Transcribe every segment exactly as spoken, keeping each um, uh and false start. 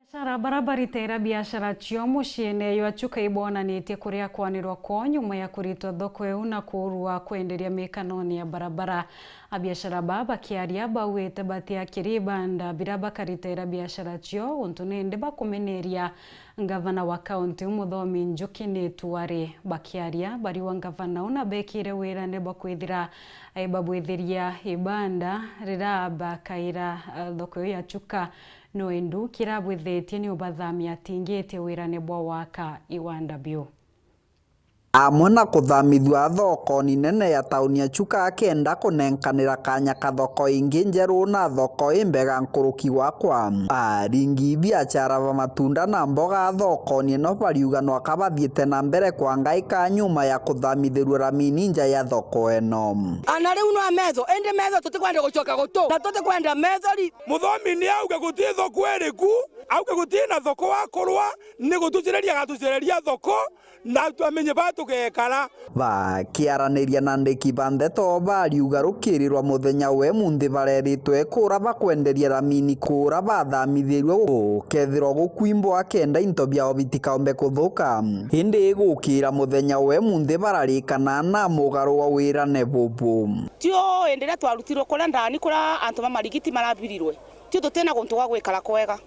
Abiacara barabara ritera biacara cio mũciĩ-ene ya Chuka ibonanĩtie kũrĩa kwanĩrwa ko nyuma ya kũritwa thoko eũ na kũũrũa kwenderia mĩkanonĩ ya barabara. Abiacara aba bakĩaria baũĩte batiakĩri ibanda birĩa bakaritera biacara cio ũntune ĩndĩ bakũmeneria ngavana wa kaũntĩ Mũthomi Njuki nĩ tuarĩ. Bakĩaria bariũa ngavana ũna bekĩire wĩra nĩ bwa kwĩthĩra aibabwĩthĩria ibanda rĩrĩa bakaira, eh, thoko eũ ya Chuka. No ĩndĩ kĩrĩa abwĩthĩtie nĩ ũbathamia atingĩtie wĩra nĩ bwa waka iwanda biũ. Amwe na kũthamithua thoko nene ya taoni ya Chuka akĩenda kũnenkanĩra kanya ka thoko ĩngĩ njerũ na thoko ĩ mbega nkũrũki wakwa. Aringi biacara ba matunda na mboga thoko-inĩ ĩno bariuga no aka bathiĩte na mbere kwangaĩka nyuma ya kũthamithĩrua ramini nja ya thoko ĩno. Ana rĩu no metho, ĩndĩ metho tũtikwenda gũcoka gũtũ, na tũtikwenda methori. Mũthomi nĩ auge gũtirĩ thoko ĩrĩ ku, auge gũtirĩ na thoko wa kũrũa, nĩ gũtũcereria agatũcereria thoko, na twamenye ba tũgekara. Bakĩaranĩria na andĩki ba ndeto bariuga rũkĩrĩ rwa mũthenya wa ũmũnthĩ barerĩtwe kũra bakwenderia ramini kũra bathamithĩrue gũkethĩrwo gũkuimbwa kenda into biao bitikaũmbe kũthũka. Ĩndĩ gũkĩra mũthenya wa ũmũnthĩ bararĩkana na mũgarũ wa wĩra nĩ bũbũ. Tio ĩndĩ rĩrĩa twarutirwo kũrĩa ndani kũrĩa antũ ma marigiti marabirirwe. Tio tũtĩ na gũntũ gwa gwĩkara kwega.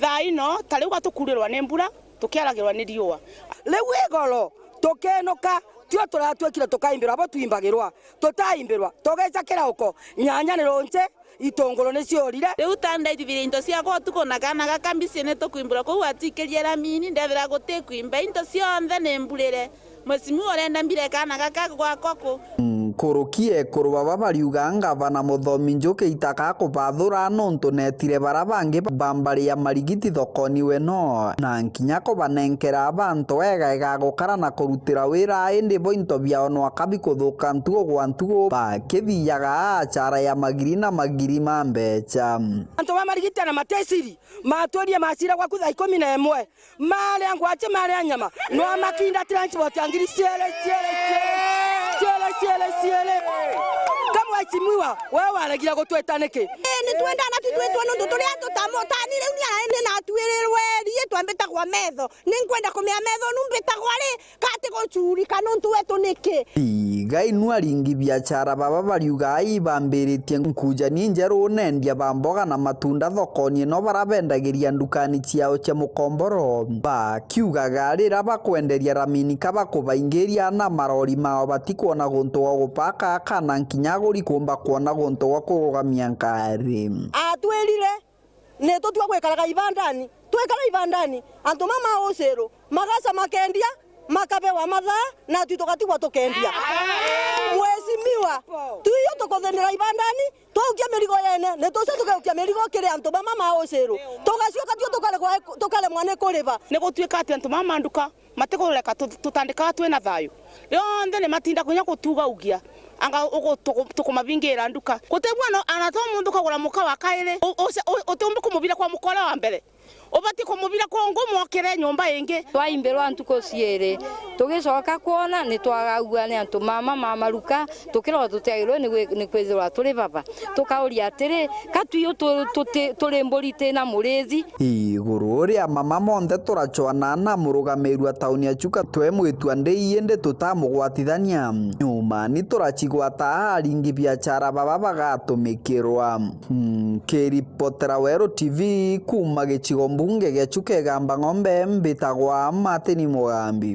Thaa ino, ta rĩu gatũkurĩrwa nĩ mbura, tũkĩaragĩrwa nĩ riũa. Rĩu ĩ goro, tũkĩnũka, tio tũratuĩkire tũkaimbĩrwa, abo tũimbagĩrwa, tũtaimbĩrwa, tũgĩcakĩra ũko, nyanya nĩ rũnjĩ, itũngũrũ nĩ ciũrire. Rĩu ta ndairibire into ciakwa ũtukũ na kana gaka mbisi nĩ tũkuimbĩrwa kũu atikĩrie ramini, ndethĩra gũtĩ kuimba, into cionthe nĩ mburĩre. Mheshimiwa ũrenda mbire kana gaka gwakwa kũ? Nkũrũki ekũrũ baba bariuga ngavana Mũthomi Njuki itaka kũbathũra nũntũ netire bara bangĩ ba mbarĩ ya marigiti thoko-inĩ ĩno, na nginya kũbanenkera bantu wega ga gũkara na kũrutĩra wĩra, ĩndĩ bo into biao no aka bikũthũka ntugo gwa ntugo bakĩthiaga acara ya magiri na magiri ma mbeca. Antũ ma marigiti na mateciri matwĩrire macira gwaku thaa ikũmi na ĩmwe. Marĩa ngwacĩ, marĩa nyama. No amakinda transport ya ngiri ciĩrĩ, ciĩrĩ, ciĩrĩ. Ciĩrĩ, ciĩrĩ, ciĩrĩ. Ka mheshimiwa, we waregire gũtwĩta nĩkĩ? Ĩ, nĩtwendaa na tũtwĩtwo nũndũ tũrĩa tũtamũtanire ũnĩ arĩ nĩnatuĩrĩrwo ĩriĩ twambĩtagwa metho. Nĩngwenda kũmenya metho nũmbĩtagwa rĩ, katĩ gũcurika nũndũ wetũ nĩkĩ? Iga inu aringi biacara baba bariuga ibambĩrĩtie ngũcanio njerũ na endia ba mboga na matunda thoko-inĩ ĩno bara bendagĩria ndukani ciao cia mũkomboro. Bakiugaga rĩrĩa bakwenderia ramini ka bakũbaingĩria na marori mao batikwona gũntũ gwa gũpaka kana nginya agũri kũmba kwona gũntũ gwa kũrũgamia ngari. Atwĩrire nĩ tũtua gwĩkaraga ibandani, twĩkara ibandani, andũ ma ma ũcĩrũ, magaca makendia, makabewa mathaa, natwi tũgatigwa tũkendia. Mheshimiwa, tũiyo tũkũthĩnĩra ibandani, tũũkia mĩrigo yene, nĩ tũcio tũkeũkia mĩrigo kĩrĩ andũ ma ma ma ũcĩrũ. Tũgacoka tio tũkaregwa, tũkaremwa nĩ kũrĩba. Nĩ gũtuĩka atĩ andũ ma ma nduka, matĩkũreka tũ-, tũtandĩkaga twĩ na thayũ. Rĩonthe nĩ matinda kũnya kũtugaugia. Anga ũgũ-, tũkũ-, tũkũmabingĩra nduka. Gũtĩ bwano, ana to mũndũ ũkagũra mũka wa kaĩrĩ, ũ-, ũce-, ũ-, ũtĩũmba kũmũbira kwa mũka ũrĩa wa mbere. Ũbatiĩ kũmũbira kũngũ mwokĩre nyũmba ĩngĩ. Twaimbĩrwa ntukũ cierĩ. Tũgĩcoka kwona, nĩ twagaagua nĩ andũ ma ma ma maruka, tũkĩrwo tũtiagĩrĩirwo nĩ gwĩ-, nĩ kwĩthĩrwa tũrĩ baba. Tũkaũria atĩrĩ, ka tũiyo tũ-, tũtĩ-, tũrĩ mbũri itĩ na mũrĩithi? Igũrũ rĩa maya monthe tũracũana na mũrũgamĩrĩri wa taoni ya Chuka twĩ mwĩtua ndĩi ĩndĩ tũtamũgwatithania. Nyuma nĩ tũracigwata aringi biacara baba bagatũmĩkĩrwa. Ngĩripotera Weru T V kuma gĩcigo mbunge gĩa Chuka Igamba Ng'ombe, mbĩtagwa Martin Mũgambi.